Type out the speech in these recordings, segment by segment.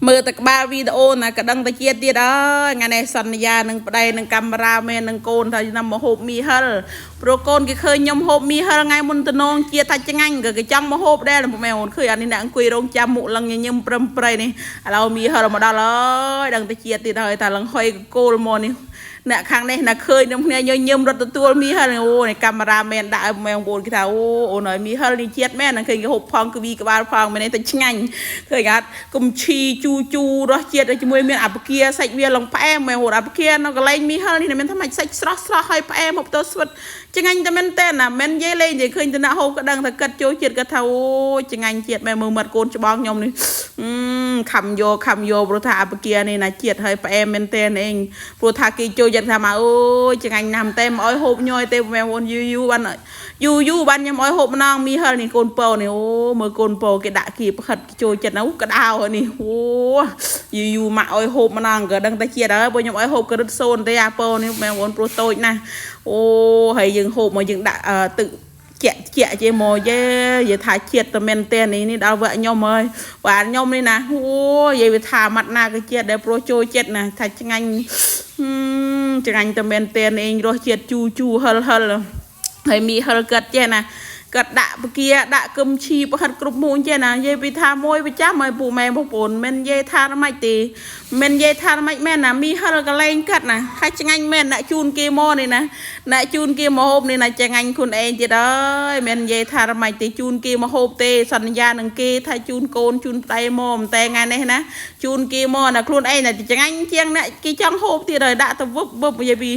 មើលតែក្បាលវីដេអូណាក៏ដឹងតែជាតិទៀតអើយថ្ងៃនេះសន្យានឹងប្តីនឹងកាមេរ៉ាមែននឹងកូនថាខ្ញុំមកហូបមីហិលព្រោះកូនគេឃើញខ្ញុំហូបមីហិលថ្ងៃមុនតំណងជាតិថាឆ្ងាញ់ក៏គេចង់មកហូបដែរពុកម៉ែអូនឃើញអានេះអ្នកអង្គុយរងចាំមុខលឹងញញឹមព្រឹមព្រៃនេះឥឡូវមីហិលមកដល់ហើយដឹងតែជាតិទៀតហើយថាលឹងហុយកកូលមកនេះអ្នកខាងនេះណាឃើញនឹងគ្នាញញឹមរត់ទទួលមីហិលអូនេះកាមេរ៉ាមែនដាក់ឲ្យម៉ែបងប្អូនគេថាអូអូនហើយមីហិលនេះជាតិមែននឹងឃើញគេហូបផងគឺវីក្បាលផងមែនទេតែឆ្ងាញ់ឃើញអត់គុំឈីជូជូរសជាតិជាមួយមានអាពគាសាច់វាឡងផ្អែមមែនអូនអាពគានៅកន្លែងមីហិលនេះមិនថាម៉េចសាច់ស្រស់ស្រស់ហើយផ្អែមហូបទៅស្វិតឆ្ងាញ់តែមែនតើណាមិននិយាយលេងនិយាយឃើញតំណាក់ហូបក៏ដឹងថាគិតចូលជាតិក៏ថាអូឆ្ងាញ់ជាតិមែនមើលមាត់កូនច្បងខ្ញុំនេះខំយកខំយកព្រោះថាអាពគានេះណាជាតិហើយផ្អែមមែនតើឯងព្រោះថាគេចូលចិត្តថាមកអូយឆ្ងាញ់ណាស់តែមកឲ្យហូបញយទេមែនអូនយូរយូរបានយូរយូរបានខ្ញុំឲ្យហូបម្ដងមីហិលនេះកូនពោនេះអូមើលកូនពោគេដាក់គៀបខិតចូលចិត្តណាក្តៅនេះអូយូរយូរម៉ាក់ឲ្យហូបម្ដងក៏ដឹងតែជាតិហើយបើខ្ញុំឲ្យហូបក៏រត់សូនទេអាពោនេះមែនអូនព្រោះតូចណាស់អូហើយយើងហូបមកយើងដាក់ទឹកជាក់ជាក់ជាមកយេនិយាយថាជាតិតែមែនទេនេះនេះដល់វគ្គខ្ញុំហើយបាទខ្ញុំនេះណាអូនិយាយវាថាម៉ាត់ណាក៏ជាតិដែរព្រោះចូលចិត្តណាថាឆ្ងាញ់ឆ្ងាញ់តែមែនទេឯងរសជាតិជូរជូរហិលហិលហើយមីហិលកាត់ចេះណាគាត់ដាក់ពគាដាក់គឹមឈីប្រហិតគ្រប់មួយចេះណានិយាយពីថាមួយប្រចាំឲ្យពូម៉ែបងប្អូនមិននិយាយថាម៉េចទេមិននិយាយថាម៉េចមែនណាមីហិលកលែងកាត់ណាហើយឆ្ងាញ់មែនអ្នកជូនគេមកនេះណាអ្នកជូនគេមកហូបនេះណាឆ្ងាញ់ខ្លួនឯងទៀតអើយមិននិយាយថាម៉េចទេជូនគេមកហូបទេសន្យានឹងគេថាជូនកូនជូនប្តីមកតែថ្ងៃនេះណាជូនគេមកណាខ្លួនឯងណាឆ្ងាញ់ជាងអ្នកគេចង់ហូបទៀតហើយដាក់ទៅវឹបវឹបនិយាយពី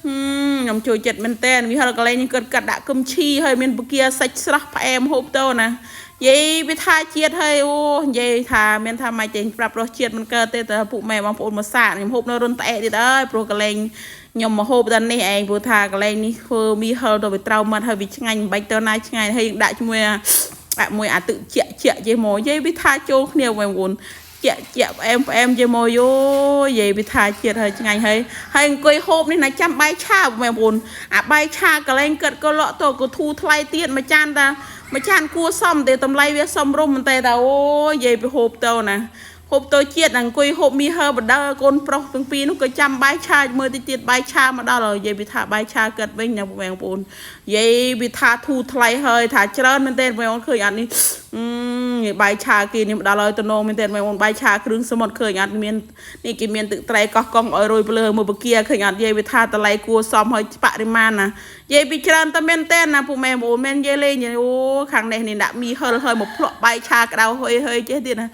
ខ្ញុំចូលចិត្តមែនតើមីហិលកលែងនេះគាត់កាត់ដាក់គឹមឈីហើយមានពគាសាច់ស្រស់ផ្អែមហូបទៅណានិយាយវាថាជាតិហើយអូនិយាយថាមានថាម៉េចទេប្រាប់រសជាតិមិនកើតទេតែពុកម៉ែបងប្អូនមកសាកខ្ញុំហូបនៅរុនត្អែកទៀតអើយព្រោះកលែងខ្ញុំមកហូបដល់នេះឯងព្រោះថាកលែងនេះធ្វើមីហិលទៅវាត្រូវមាត់ហើយវាឆ្ងាញ់មិនបាច់ទៅណាឆ្ងាញ់ហើយយើងដាក់ជាមួយអាមួយអាទឹកជាក់ជាក់ចេះមកនិយាយវាថាចូលគ្នាបងប្អូនជាក់ជាក់ផ្អែមផ្អែមចេះមកយោនិយាយវាថាជាតិហើយឆ្ងាញ់ហើយហើយអង្គុយហូបនេះណាចាំបាយឆាបងប្អូនអាបាយឆាកលែងគិតក៏លក់ទៅក៏ធូរថ្លៃទៀតមួយចានតាមួយចានគួសមទេតម្លៃវាសមរម្យមែនទេតាអូនិយាយពីហូបទៅណាហូបទៅជាតិអង្គុយហូបមីហើបដើកូនប្រុសទាំងពីរនោះក៏ចាំបាយឆាមើលតិចទៀតបាយឆាមកដល់ហើយនិយាយពីថាបាយឆាគិតវិញណាបងប្អូននិយាយពីថាធូរថ្លៃហើយថាច្រើនមែនទេបងប្អូនឃើញអត់នេះបាយឆាគេនេះមកដល់ហើយតំណងមែនទេបងប្អូនបាយឆាគ្រឿងសមុទ្រឃើញអត់មាននេះគេមានទឹកត្រីកោះកុងឲ្យរយភ្លើមើលបគាឃើញអត់និយាយវាថាតម្លៃគួរសមហើយបរិមាណណានិយាយពីច្រើនតែមែនទេណាពុកម៉ែបងប្អូនមែននិយាយលេងអូខាងនេះនេះដាក់មីហិលហើយមកភ្លក់បាយឆាក្តៅហុយហុយចេះទៀតណា